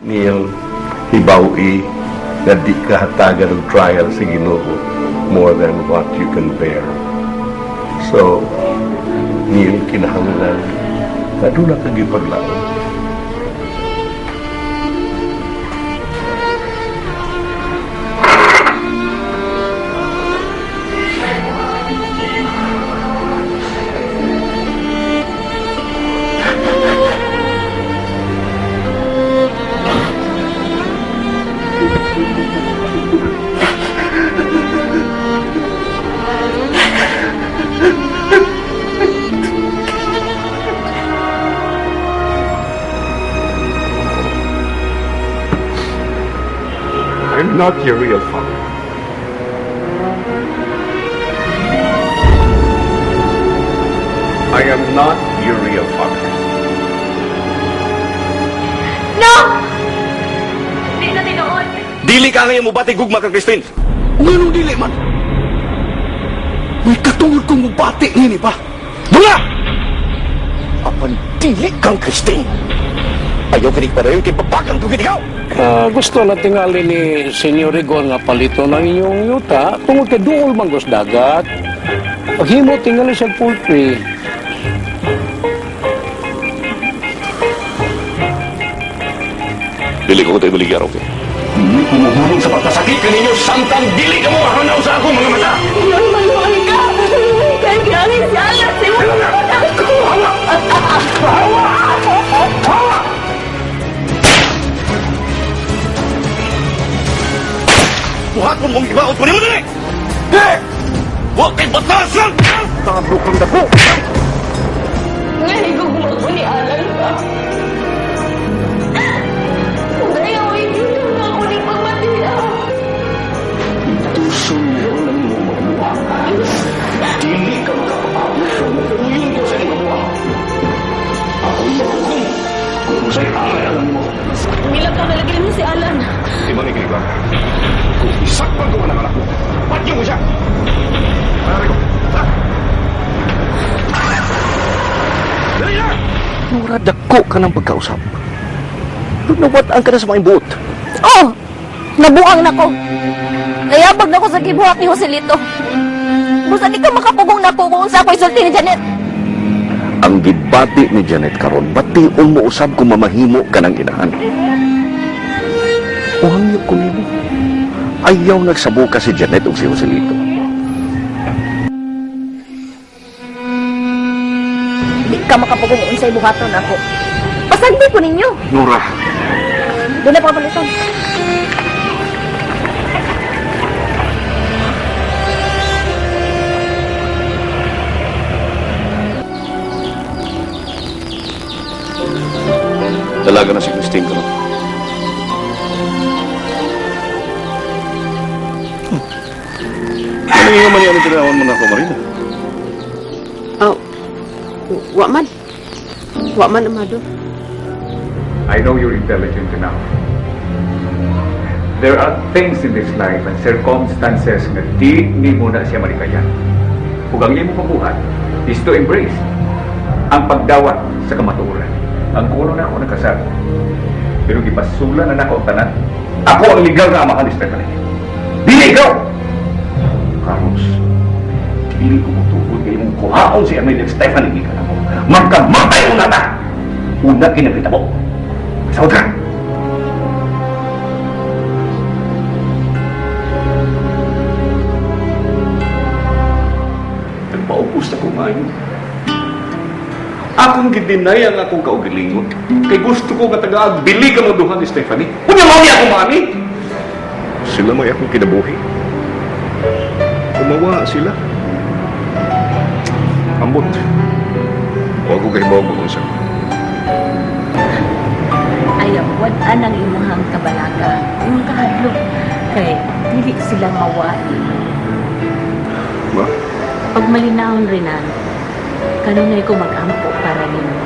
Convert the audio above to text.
Neil, hibawi nga di ka hatagan og trial sa Ginoo more than what you can bear. So, Neil, kinahanglan nga doon na kang gipaglaom. I'm not your real father. I am not your real father. No! Di na tinuod. Dili ka ngayon mobati gugma kang Christine. Nganong dili man? May katungod kong mubati nini ba? Bunga! Apan dili kang Christine. Ayaw kinig padayon kay babagang tugid ikaw. Gusto na tingali ni Senyor Rigon nga palito ng inyong yuta tungod kay duol man gos dagat. Paghimo tingali siya poultry. Dili ko tayo baligya, okay? Dili ko muhulong sa pagkasakit kaninyo samtang dili ka mo mahanaw sa akong mga mata. Maluway ka! Kay grabe si Alan! Si Hawa! Hawa! Hawa! Buhaton mong ibaot ko nimo dili! Di! Wa kay batasan! Tablo kang dako! Ngayon, ko ni Alan pa. Ayaw, hindi na ako ni pagmatiya. Tusun mo ng iyong mga buha. Dili ka makapaabot sa mukuyon ko sa iyong buha. Ako'y maghukom kung sa'y angay alam mo. Mila ka malagay mo si Alan. Di ba ni ba? Kung isakpan ko man ang anak mo, patyo mo siya! Pare ko, ha? Dali na! Nora, dako ka ng pagkausap. Nawat-an ka na sa mga imbuot. Oh! Nabuang na ko. Nayabag na ko sa gibuhat ni Joselito. Busa di ka makapugong na ko kung unsa ako isulti ni Janet. Ang gibati ni Janet karon, bation mo usab kung mamahimo ka ng inahan. Uhangyo ko nimo. Ayaw nagsabuka si Janet ug si Joselito. Di ka makapugong unsay buhaton ako. Pasagdi ko ninyo. Nora, Doon na papalitan. Dalaga na si Christine karon. Ano nga man yan ang tinawan mo na ako, Marina? Oh, wa man. Wa man, Amado. I know you're intelligent enough. There are things in this life and circumstances nga di nimo na siya malikayan. Ug ang imo pabuhat is to embrace ang pagdawat sa kamatuoran. Ang kuno na ako nagkasal. Pero gipasula na nako ang tanan. Ako ang legal na amahan ni Stephanie. Dili ikaw! Carlos, dili ko mutugod kay imong kuhaon si Amelia Stephanie gikan ako. Magkamatay una ta! Una kinakita mo. Sawad ka! Nagpaupos na ko maayo. Akong gidinay ang akong kaugalingon. Kay gusto ko nga taga bili ka mo duha ni Stephanie. Unya mao niya akong mami. Sila may akong kinabuhi. Kumawa sila. Ambot. Wa ko kay kung unsa. Ayaw, wad-an ang imuhang kabalaka. Imong kahadlok. Kay dili sila mawai. Ma? Pag malinahon Renan, kanunay ko mag-ampo para nimo.